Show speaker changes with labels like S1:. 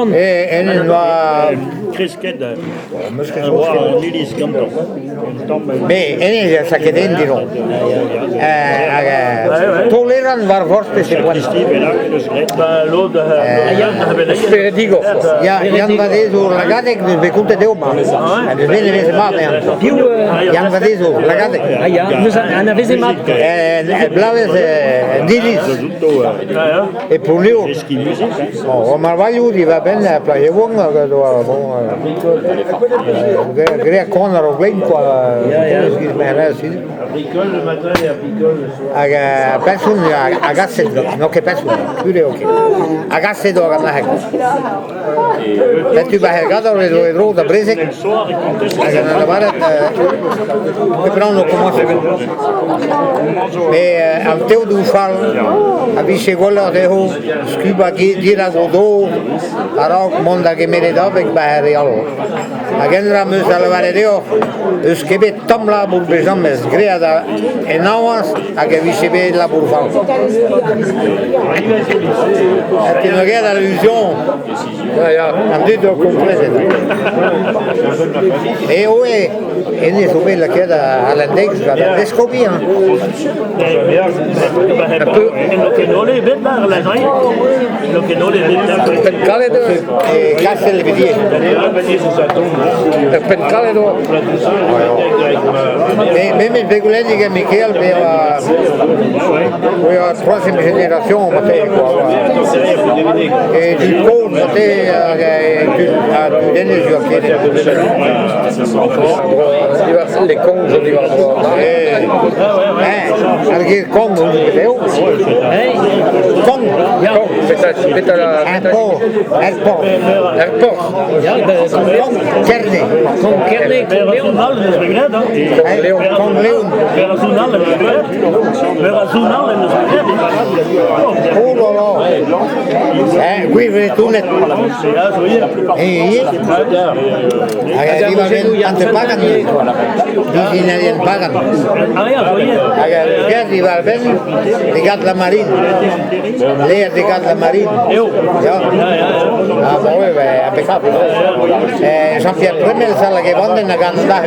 S1: En oa...
S2: Kresket oa an iliz gantañ.
S1: Me, hennezh a saket en dezhañ. Hag tolerant war forzh peseurt poent.
S3: Spered digor.
S1: Ya, Yann Vadezour Lagadeg n'eus bet kontet deomp. Ha n'eus bet ne veze mat anezhañ.
S3: Piv
S1: Yann Vadezour Lagadeg.
S3: Ah ya, n'eus anaveze mat.
S1: Blavezh en iliz. E Plouneour. Bon, marvailhoù diwar-benn ar plac'h-yaouank hag a doa bon graet koan a-raok lein kwa hag ar person a gaset n'eo ket person sur eo ket a gaset oa gant ar Setu ba er gador edo e dro da brezeg hag en lavaret petra o komañs met an teodoù fall a vije gwelloc'h dezho skubañ dirak o dor a-raok mont da gemeret abeg 'ba ar re all. Hag endra 'm eus da lavaret deoc'h n'eus ket bet tamm labour bet james graet en añvaz hag e vije bet labour fall. Ha te ket allusion an dud o komprenet. E oe hennezh zo bet lakaet àr an deiz gant an eskobi hein.
S3: Penn-kalet eo.
S1: E Kastell Vidier.
S3: Ur penn-kalet oa.
S1: Me me bet gant Mikael me oa troisième génération marteze quoi. E du kozh marteze hag a dudennoù zo ket.
S3: Les Kongs zo diwar dro.
S1: Ar ger Kong bet eo. Kong.
S3: Kong, petra petra
S1: Er port. Er port.
S3: Er port.
S1: Kong Kerne.
S3: Kong Kerne, Kong Leon.
S1: Kong Leon. Oh là là. Eh, gwir Vretoned. Eh, hag diwar-benn an pagan. Divinerien pagan. Hag ar ger diwar-benn degat la marine. Leer degat la marine. Ya. Ah, bon, ouais, ben, impeccable. Eh, Jean-Pierre Premel, ça, la gevandenn hag an da.